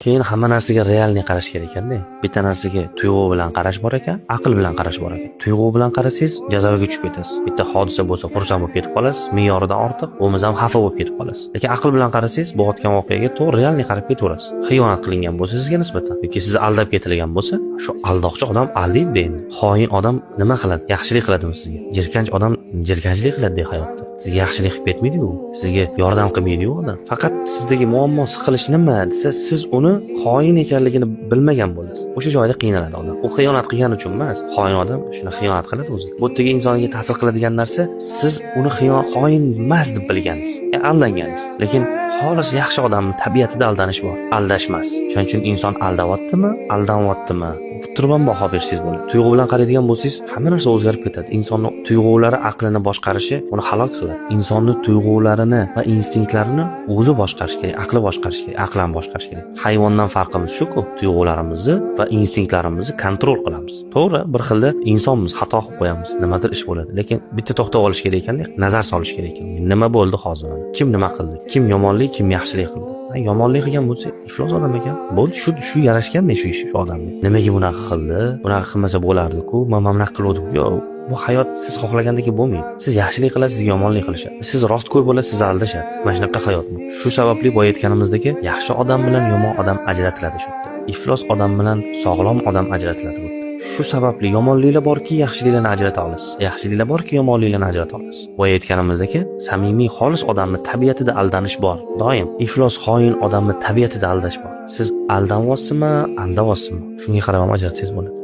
Keyin hamma narsaga реальный qarash kerak ekanda. Bitta narsaga tuyg'u bilan qarash bor ekan, aql bilan qarash bor ekan. Tuyg'u bilan qarasangiz, jazavaga tushib ketasiz. Bitta hodisa bo'lsa, xursand bo'lib ketib qolasiz, me'yoridan ortiq, bo'lmasa ham xafa bo'lib ketib qolasiz. Lekin aql bilan qarasangiz, bo'layotgan voqeaga to'g'ri, реальный qarab ketaverasiz. Xiyonat qilingan bo'lsa sizga nisbatan yoki sizni aldab ketilgan bo'lsa, shu aldoqchi odam aldaydi endi. Xoin odam nima qiladi? Yaxshilik qiladimi sizga? Jirkanch odam jirkanchlik qiladi hayotda. Sizga yaxshilik qilib ketmaydi-ku. Sizga yordam qilmaydi-yu odam. Faqat sizdagi muammo, siqilish nima desa, siz uni xoin ekanligini bilmagan bo'lasiz. O'sha joyda qiynaladi odam. U xiyonat qilgani uchun emas. Xoin odam shuni xiyonat qiladi o'zi. Bu yerdagi insonga ta'sir qiladigan narsa, siz uni xoin emas deb bilganingiz, ya'ni aldanganingiz. Lekin xolis yaxshi odamning tabiatida aldanish bor. Aldashmas. Shuning uchun inson aldayaptimi, aldanyaptimi, turib ham baho bersangiz bo'ladi. Tuyg'u bilan qaraydigan bo'lsangiz, hamma narsa o'zgarib ketadi. Insonni tuyg'ulari aqlini boshqarishi uni halok qiladi. Insonni tuyg'ularini va instinktlarini o'zi boshqarish kerak, aqli boshqarish kerak, aqlan boshqarish kerak. Hayvondan farqimiz shu-ku, tuyg'ularimizni va instinktlarimizni контроль qilamiz. To'g'ri, bir xilda insonmiz, xato qilib qo'yamiz, nimadir ish bo'ladi. Lekin bitta to'xtab olish kerak ekanda, nazar solish kerak ekan. Nima bo'ldi hozir mana? Kim nima qildi? Kim yomonlik, kim yaxshilik qildi? Ha, yomonlik qilgan bo'lsa, iflos odam ekan. Bo'ldi, shu yarashganda shu ish shu odamga. Nimaga bunaqa qildi? Bunaqa qilmasa bo'lardi-ku. Men mana bunaqa qiluvdim. Yo'q, bu hayot siz xohlagandek bo'lmaydi. Siz yaxshilik qilasiz, sizga yomonlik qilishadi. Siz rostgo'y bo'lasiz, sizni aldashadi. Mana shunaqa hayot bu. Shu sababli boya aytganimizdek, yaxshi odam bilan yomon odam ajratiladi shu yerda. Iflos odam bilan sog'lom odam ajratiladi bu yerda. Shu sababli yomonliklar borki, yaxshiliklarni ajrata olasiz. Yaxshiliklar borki, yomonliklarni ajrata olasiz. Boya aytganimizdek, samimiy, xolis odamni tabiatida aldanish bor. Doim iflos, xoin odamni tabiatida aldash bor. Siz aldanyapsizmi, aldayapsizmi? Shunga qarab ham ajratsangiz bo'ladi.